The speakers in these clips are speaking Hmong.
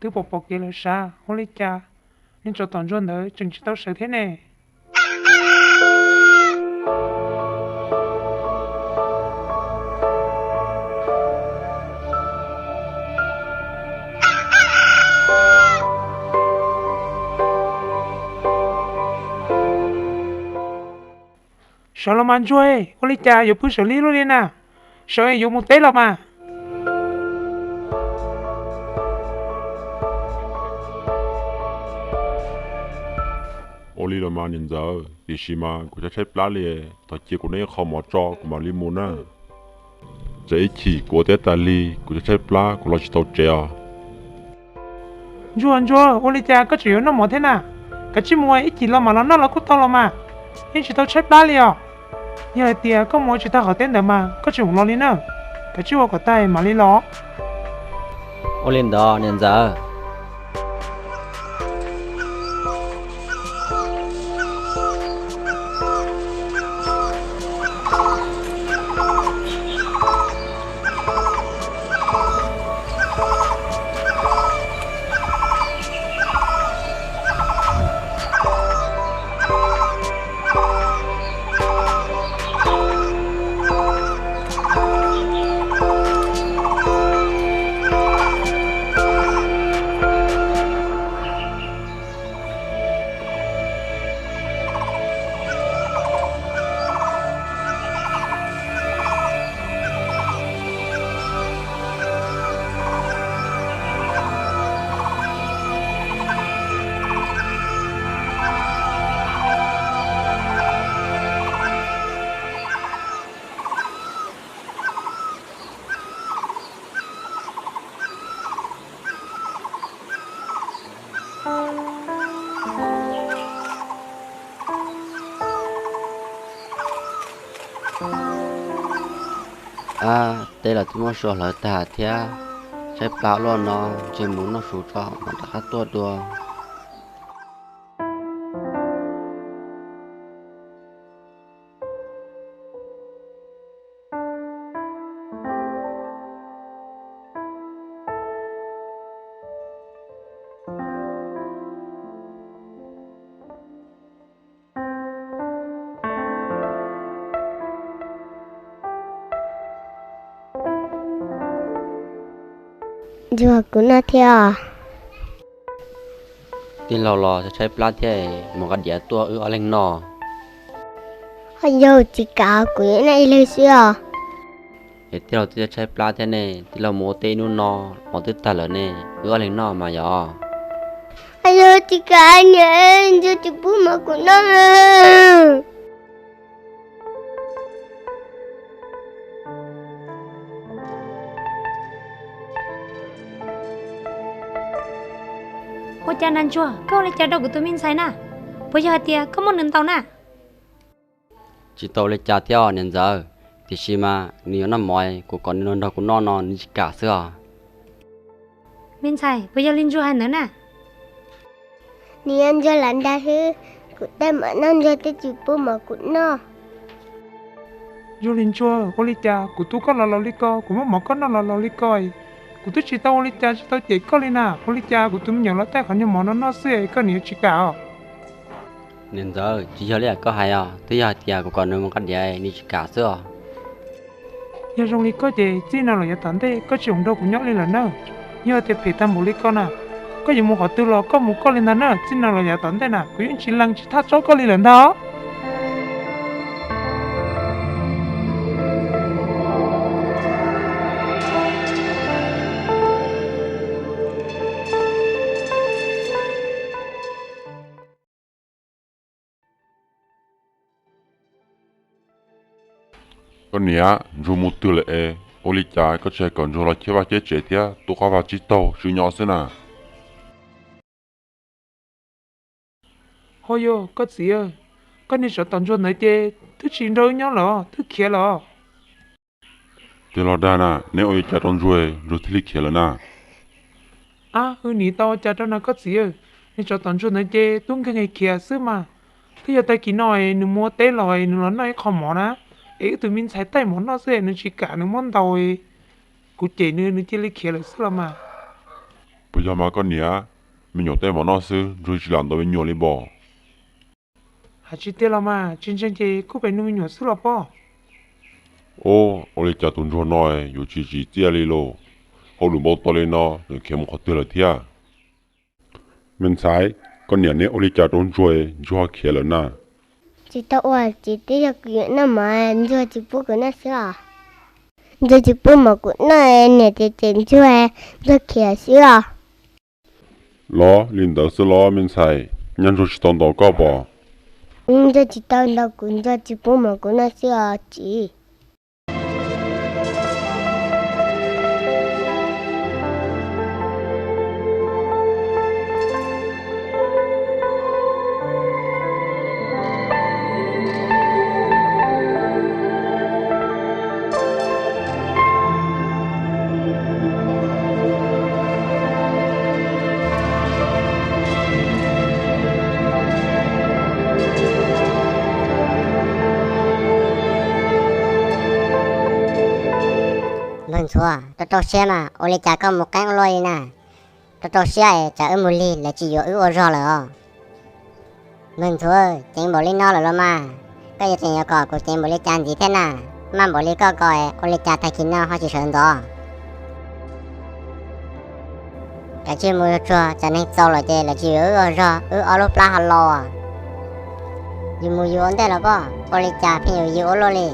twb pom pom kev lawm sav, ua li cas niag tsov tom ntsuag ntawd tseem tsis tau sawv thiab ne? Sawv los mas ntsuag, ua li cas yuav pw sawv li luaj li na? Sawv yuav mus teb los mas. Ua li los mas niam ntxawm, tiam sis mas kuv tshaib tshaib plab li, thov cia kuv noj ib qho mov tso kuv mam li mus na. Tsam ib chim kuv ua teb tas li kuv tshaib tshaib plab kuv los tsis tau tsev os. Ntsuag ntsuag, ua li cas koj tseem yuav noj mov thiab na? Kav tsij mus, ib chim los mam los noj los kuj tau los mas, yeej tsis tau tshaib plab li os. Yog hais tias koj mus ua tsis tag qhov teb ntawd mas koj tseem los li na, kav tsij ua kom tag mam li los. Ua li ntawd niam ntxawm. Ab, teb los twb muab sua hlawv tag thiab, tshaib plab luaj no, ntshe mus noj su tso mam rov qab tuaj dua. Ntsuag, kuv noj thiab os. Tij laug los tshaib plab thiab, mus nqa diav tuaj wb ob leeg noj. Ho yog tsis kam kuv yuav noj ib leeg xwb os. Es tij laug twb tshaib plab thiab ne, tij laug mus ua teb ib hnub no, mov twb tag lawm ne, wb ob leeg noj mas yog. Ho yog tsis kam niam, ntsuag tsis pub mov kuv noj. Ua cas na ntsuag, koj ua li cas rau kuv tus me ntxhais na? Puas yog hais tias koj muab nws ntaus na? Tsis tau ua li cas thiab niam ntxawm, tiam sis mas nws yuav noj mov, kuv kom nws los nrog kuv noj no nws tsis kam xwb os. Me ntxhais, puas yog li ntsuag hais ntawd na? Nws yog ntsuag lam nta xwb, kuv tej mov noj ntsuag twb tsis pub mov kuv noj. Yog li ntsuag, ua li cas kuv tu koj los laus li ko, kuv muab mov koj noj los laus li ko, kuv twb tsis tau ua li cas tsis tau cem koj li na, ua li cas kuv tus me nyuam los taij qhov nyuag mov no noj xwb es koj nws yuav tsis kam os? Niam ntxawm, tsis yog li koj hais os, twb yog hais tias kuv kom nws mus nqa diav nws tsis kam xwb os. Yog zoo li koj ces txij no los yav tom ntej koj tsis txhob nrog kuv nyob li lawm na. Yog tias phem tag npaum li koj na, koj yuav mus qhov twg los koj mus koj li ntag na, txij no los yav tom ntej na kuv yeej tsis lees tsis thaj tsob koj li lawm ntag. Koj niam, ntsuag mus twg lawm es ua li cas koj tsis hais kom ntsuag los cheb vaj cheb tsev thiab tu qab vag tsib taug swb nyob xwb na? Ho yog koj txiv, koj niag tsov tom ntsuag ntawd ces twb tsis nrog wb nyob lawm, twb khiav lawm. Tij laug dag na, neb ua li cas rau ntsuag, ntsuag thiaj li khiav lawm na? Ab, wb nim tau ua cas rau na koj txiv, niag tsov tom ntsuag ntawd ces tub nkeeg khiav xwb mas. Twb yog tag kis no nws mus ua teb los nws los noj ib qho mov na, es wb tus me ntxhais taij mov noj xwb nws tsis kam nws muab ntaus, kuv cem nws nws cia li khiav lawm xwb los mas. Puas yog mas koj niam? Me nyuam tej mov noj xwb, Ntsuag tsis lam ntaus me nyuam li pom. Hais tsis tiag los mas, tsis ntseeg ces kuj pem nug me nyuam xwb los pob. Ob, ua li cas tus Ntsuag no yuav tsis tsim txiaj li lauj? Hauj lwm npau taws li no, nws khiav mus qhov twg lawm thiab? Me ntxhais, koj niam neb ua li cas rau Ntsuag, Ntsuag ho khiav lawm na? Tsis tau ua, tsis, twb yog kuv yuav noj mov, Ntsuag tsis pub kuv noj xwb os. Ntsuag tsis pub mov kuv noj, niam tias cem Ntsuag, Ntsuag khiav xwb os. Los li ntawd xwb los me ntxhais, nyab Ntsuag tsis tau ntaus koj pom? Ntsuag tsis tau ntaus kuv, Ntsuag tsis pub mov kuv noj xwb os txiv. Npawg Ntxhuav, rau rau siab mas, ua li cas koj mus qeeb ua luaj li na? Rau rau siab es tsam wb mus lig lawv tsis yuav wb ua zog lawm os. Npawg Ntxhuav, ceev npaum li no lawm los mas, koj yuav tseem yuav kom kuv ceev npaum li cas ntxiv thiab na? Maj npaum li koj ko es ua li cas tag kis no ho tsis sawv ntxov? Kav tsij mus tsuag, tsam neeg txaus lawm ces lawv tsis yuav wb ua zog, wb ob lub plab ho laus. Yus mus yus ua ntej los pob, ua li cas pheej yuav yus ua luaj li?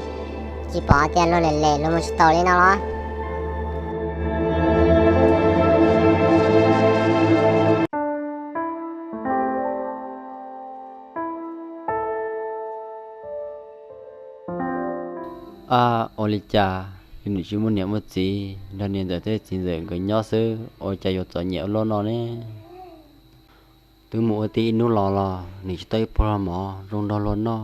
Tsis pom hais tias luag lem lem luag mus tsis taus li no los? Ab, ua li cas yus nim tsis muaj niam muaj txiv, nrog niam ntxawm thiab txiv ntxawm nkawd nyob xwb, ua cas yuav txom nyem ua luaj no ne? Twb mus ua teb ib hnub los los nim tsis tau ib pluag mov zoo nrog luag noj.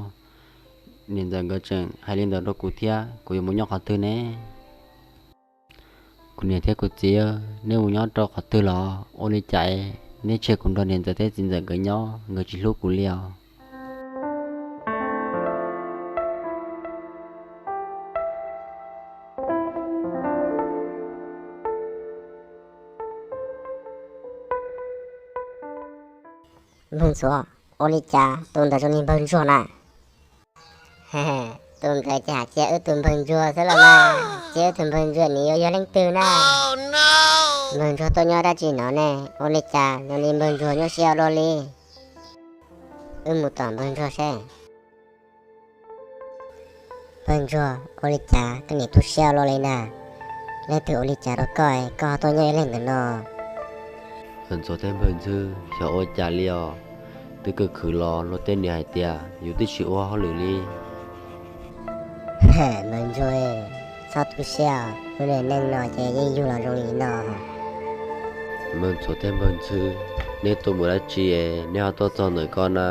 Niam ntxawm nkawd tseem hais li ntawd rau kuv thiab, kuv yuav mus nyob qhov twg ne? Kuv niam thiab kuv txiv, neb mus nyob rau qhov twg los? Ua li cas neb tseg kuv nrog niam ntxawm thiab txiv ntxawm nkawd nyob, nkawd tsis hlub kuv li os? Npawg Ntxhuav, ua li cas tus ntawd zoo li npawg Ntsuag na? Tus ntawd ces hais tias wb tus npawg Ntsuag xwb los mas, ces wb tus npawg Ntsuag nws yuav yog leej twg na? Npawg Ntsuag tuaj nyob dab tsi no ne? Ua li cas zoo li npawg Ntsuag nyuaj siab ua luaj li? Wb mus tom npawg Ntsuag seb. Npawg Ntsuag, ua li cas koj nim tu siab ua luaj li na? Leej twg ua li cas rau koj, koj ho tuaj nyob ib leeg ntawm no? Npawg Ntxhuav thiab npawg Ntxhw, xyov ua cas li os, twb khwv khwv los luag tej niam hais tias yus twb tsis ua hauj lwm li. Npawg Ntsuag, txhob tu siab, lub niag neej no ces yeej yug los zoo li no. Npawg Ntxhuav thiab npawg Ntxhw, neb tuaj mus dab tsi es neb ho tuaj txog ntawm ko na?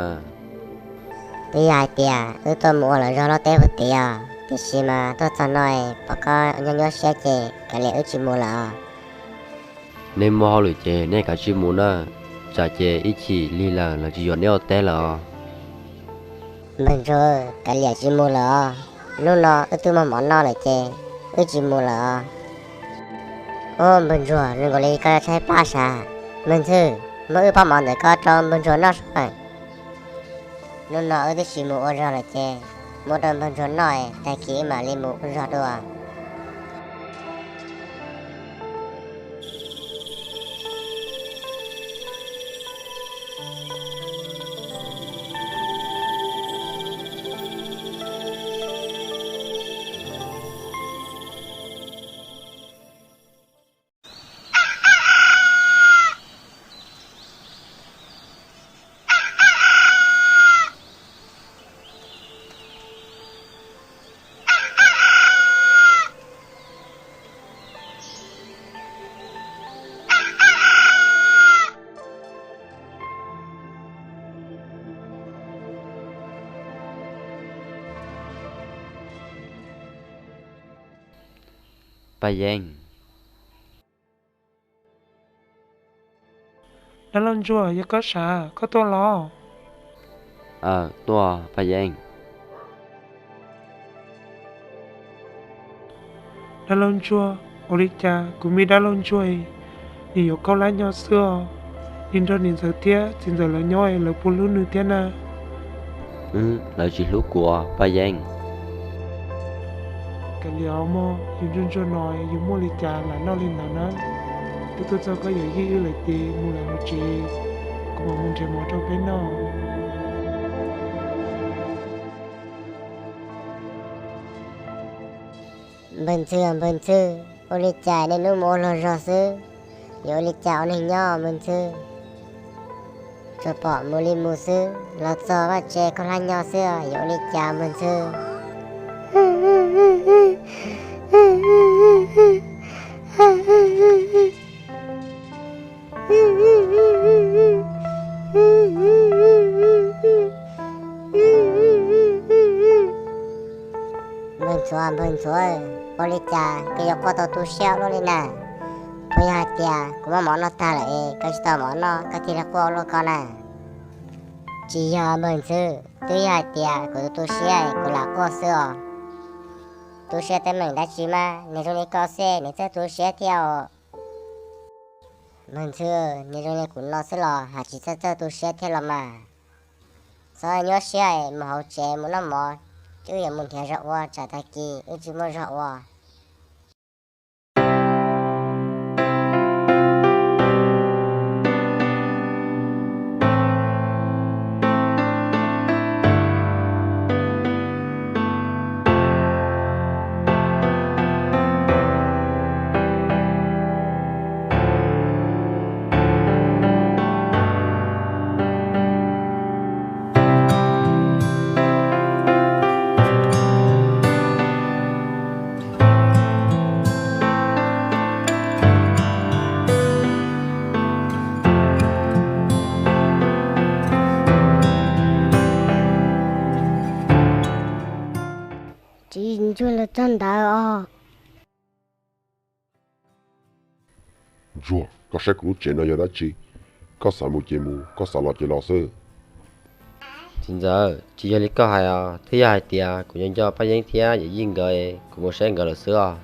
Twb yog hais tias wb tuaj mus ua lawv zog loj teb puag tid os, tiam sis mas tuaj txog no es pom koj nyuaj nyuaj siab ces kav liam wb tsis mus lawm os. Neb muaj hauj lwm ces neb kav tsij mus na, tsam ces ib chim lig lawm lawv tsis yuav neb ua teb lawm os. Npawg Ntsuag, kav liam tsis mus lawm os, hnub no wb twb muaj mov noj lawm ces wb tsis mus lawm os. Ub, npawg Ntsuag, zoo nkaus li koj tshaib plab sav. Npawg Ntxhw, muab wb pob mov ntawm ko rau npawg Ntsuag noj seb. Hnub no wb twb tsis mus ua zog lawm ces muab rau npawg Ntsuag noj, tag kis wb mam li mus ua zog dua. Paj Yeeb. Dab laug Ntsuag, yog koj sav, koj tuaj los? Tuaj, Paj Yeeb. Dab laug Ntsuag, ua li cas kuv me dab laug Ntsuag, Nws yuav Khaub Hlab Nyo xwb os. Nws nrog niam ntxawm thiab txiv ntxawm lawv nyob es lawv puas hlub nws thiab na? Lawv tsis hlub kuv, Paj Yeeb. Kav liam os mog, yus ntsuag ntsuag no yus muaj li cas lam noj li ntawd na. Twb tuaj txog koj yawm yij wb lawm ces mus lawm hauv tsev, kuv mam mus nrhiav mov rau peb noj. Npawg Ntxhw, npawg Ntxhw, ua li cas niaj hnub mus ua luag zog xwb? Yuav ua li cas ua neeg nyob npawg Ntxhw? Tsuas pom mus li mus xwb, los txog vaj tse Khaub Hlab Nyo xwb, yuav ua li cas npawg Ntxhw? Npawg Ntxhuav, npawg Ntxhuav, ua li cas koj yuav quaj tau tu siab ua luaj li na? Puas yog hais tias kuv muab mov noj tag lawm es koj tsis tau mov noj koj thiaj li quaj ua luaj ko na? Tsis yog npawg Ntxhw, twb yog hais tias kuv tu tu siab kuv lam quaj xwb os. Tu siab teeb meem dab tsi mas, niag zoo li koj xwb nws txawj tu siab thiab os. Npawg Ntxhw, niag zoo li kuv no xwb los hais tsis txawj txawj tu siab thiab los mas. Txhob nyuaj siab, mus hauv tsev mus noj mov, wb yuav mus nrhiav zog ua tsam tag kis wb tsis muaj zog ua. Tsis ntsuag lawv txog ntawd os. Ntsuag, koj saib kuv lub tsev no yog dab tsi? Koj xav mus ces mus, koj xav los ces los xwb. Txiv ntxawm, tsis yog li koj hais os, twb yog hais tias kuv nco nco Paj Yeeb thiab Yawm Yij nkawd, kuv mus saib nkawd lawm xwb os.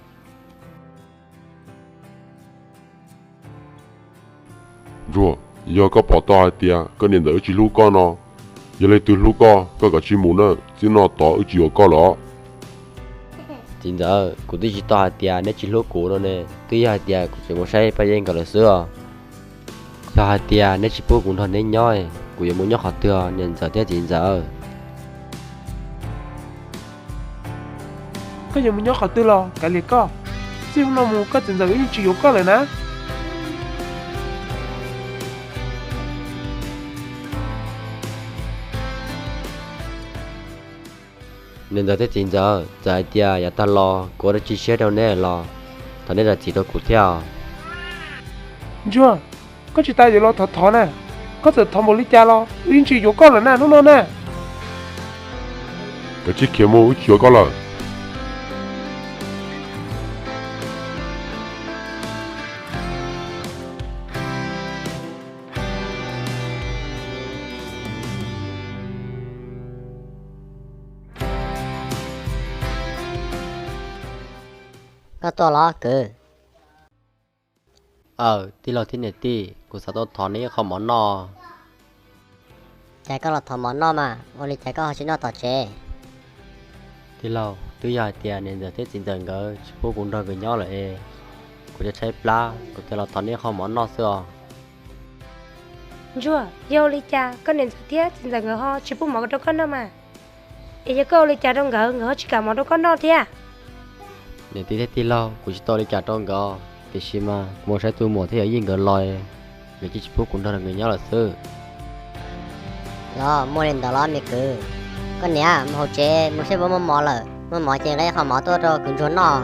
Ntsuag, yog koj pom tau hais tias koj niam ntxawm wb tsis hlub koj no, yog leej twg hlub koj, koj kav tsij mus na, txij no tod wb tsis yuav koj lawm os. Txiv ntxawm, kuv twb tsis tau hais tias neb tsis hlub kuv no ne, twb yog hais tias kuv tseem mus saib Paj Yeeb nkawd lawm xwb os. Yog hais tias neb tsis pub kuv nrog neb nyob, kuv yuav mus nyob qhov twg, niam ntxawm thiab txiv ntxawm? Koj yuav mus nyob qhov twg los kav liam koj, txij hnub no mus koj txiv ntxawm wb yeej tsis yuav koj lawm na. Niam ntxawm thiab txiv ntxawm, txawm hais tias yav tag los kuv ua dab tsi siab rau neb los thov neb zam txim rau kuv thiab. Ntsuag, koj tsis tas yuav los thov thov na, koj txawm thov npaum li cas los wb yeej tsis yuav koj lawm na hnub no na. Kav tsij khiav mus, wb tsis yuav koj lawm. Koj tuaj los kwv? Aw, tij laug thiab niam tij, kuv xav tuaj thov neb ib qho mov noj. Cas koj los thov mov noj mas, ua li cas koj ho tsis noj tom tsev? Tij laug, twb yog hais tias niam ntxawm thiab txiv ntxawm nkawd tsis pub kuv nrog nkawd nyob lawm es kuv cia tshaib plab, kuv thiaj los thov neb ib qho mov noj xwb os. Ntsuag, yog ua li cas koj niam ntxawm thiab txiv ntxawm nkawd ho tsis pub mov rau koj noj mas? Es yog koj ua li cas rau nkawd, nkawd ho tsis kam mov rau koj noj thiab? Niam tij thiab tij laug, kuv tsis tau ua li cas rau nkawd, tiam sis mas kuv mus saib tus muam thiab yawm yij nkawd los, nkawd cia tsis pub kuv nrog nkawd nyob lawm xwb. Los muaj li ntawd los me kwv? Koj niam, mus hauv tsev mus seb puas muaj mov lawm, muaj mov ces nqa ib qho mov tuaj rau kwv Ntsuag noj.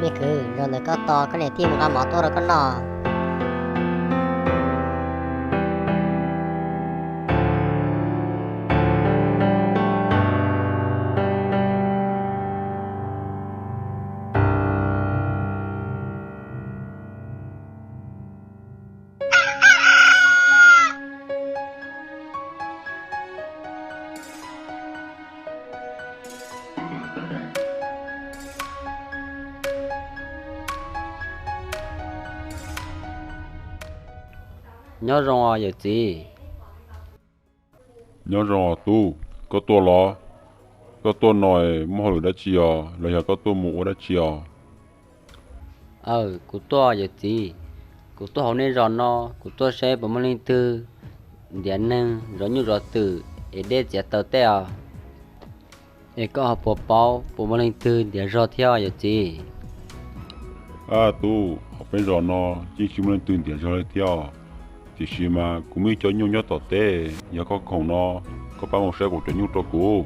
Me kwv, zaum ntawd koj tos koj niam tij mus nqa mov tuaj rau koj noj. Nyob zoo os yawm txiv. Nyob zoo os tub, koj tuaj los? Koj tuaj no muaj hauj lwm dab tsi os, los yog koj tuaj mus ua dab tsi os? Aw, kuv tuaj yawm txiv, kuv tuaj hauv nej zos no, kuv tuaj saib puas muaj leej twg ntiav neeg zov nyuj zov twm es dej txiav taws tej os. Es koj ho puas paub puas muaj leej twg ntiav zog thiab yawm txiv? Ab tub, hauv peb zos no yeej tsis muaj leej twg ntiav zog li thiab, tiam sis mas kuv muaj ib co nyuj nyob tom teb, yog koj khoom no, koj pab mus saib kuv cov nyuj rau kuv.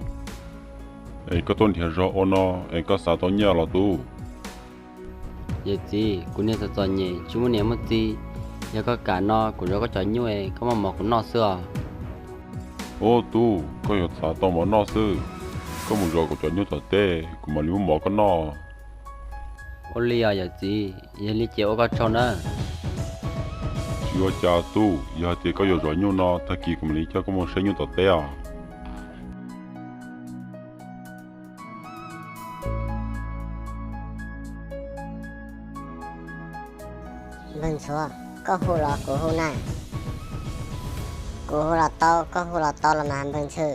Es koj tuaj nrhiav zog ua no es koj xav tau nyiaj los tub? Yawm txiv, kuv niag txom txom nyem tsis muaj niam muaj txiv, yog koj kam no kuv zov koj cov nyuj es koj muab mov kuv noj xwb os. Ub tub, koj yuav xav tau mov noj xwb, koj mus zov kuv cov nyuj tom teb kuv mam li muab mov koj noj. Ua li os yawm txiv, yog li ces ua koj tsaug nawb. Tsis ua cas tub, yog hais tias koj yuav zov nyuj no tag kis kuv mam li coj koj mus saib nyuj tom teb os. Npawg Ntxhuav, koj hu los kuv hu na? Kuv hu los tau, koj hu los tau los mas Npawg Ntxhw.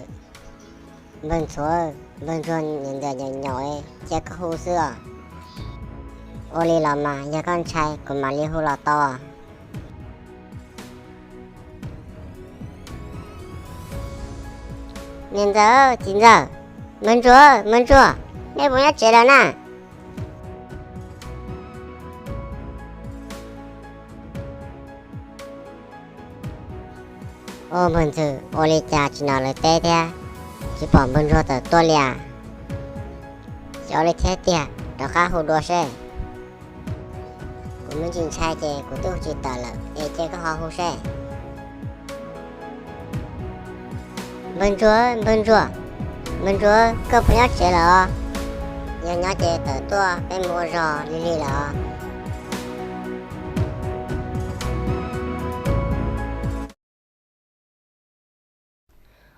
Npawg Ntxhuav, Npawg Ntsuag niam ntxawm nyaum nyaum cia koj hu xwb os. Ua li los mas yog koj ntshai kuv mam li hu los tau. Niam ntxawm, txiv ntxawm, Npawg Ntsuag, Npawg Ntsuag, nej puas nyob tsev lawm na? Ua Npawg Ntxhw, ua li cas tsis hnov lawv teb thiab, tsis pom Npawg Ntsuag tawm tuaj li as? Xyov li thiab tiag, rov qab hu dua seb. Kuv me ntsis ntshai ces kuv twb hu tsis tawm lawm es cia koj ho hu seb. Npawg Ntsuag, Npawg Ntsuag, Npawg Ntsuag, koj puas nyob tsev lawm os? Yog nyob ces tawm tuaj peb mus ua zog lig lig lawm os.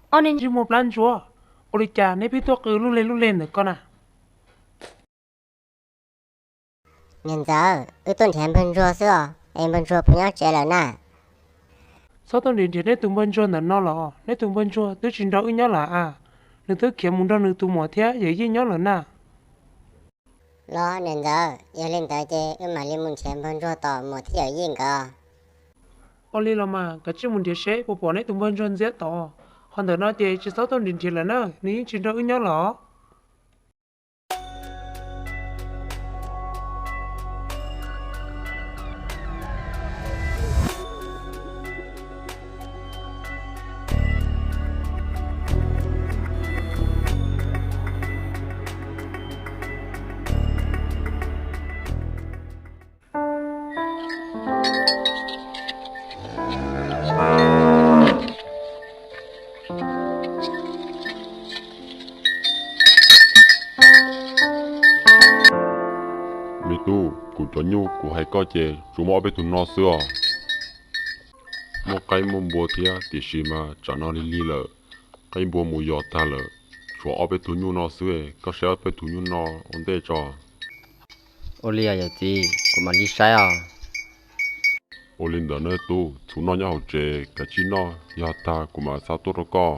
Ob niag ntsej muag plab ntsuab, ua li cas neb pheej tuaj qw lub leg lub leg ntawm ko na? Niam ntxawm, wb tuaj nrhiav Npawg Ntsuag xwb os, es Npawg Ntsuag puas nyob tsev lawm na? Txhob tuaj nrhiav nrhiav neb tus Npawg Ntsuag ntawm no los, neb tus Npawg Ntsuag twb tsis nrog wb nyob lawm as, nws twb khiav mus nrog nws tus muam thiab yawm yij nyob lawm na. Los niam ntxawm, yog li ntawd ces wb mam li mus nrhiav Npawg Ntsuag tom muam thiab yawm yij nkawd. Ua li los mas kav tsij mus nrhiav seb puas pom neb tus Npawg Ntsuag ntxiab tod, qhov ntawm no ces tsis txhob tuaj nrhiav nrhiav lawm na, nws yeej tsis nrog wb nyob los. Me tub, kuv cov nyuj kuv hais koj ces tsuas muaj ob peb tug no xwb os. Muaj qaib muaj npua thiab tiam sis mas tsam no lig lig lawm, qaib npua mus yos tag lawm, tshuav ob peb tug nyuj no xwb, koj saib ob peb tug nyuj no ua ntej tso. Ua li os yawm txiv, kuv mam li saib os. Ua li ntawd nawb tub, txhuv noj nyob hauv tsev, kav tsij noj, yog tag kuv mam xa tuaj rau koj.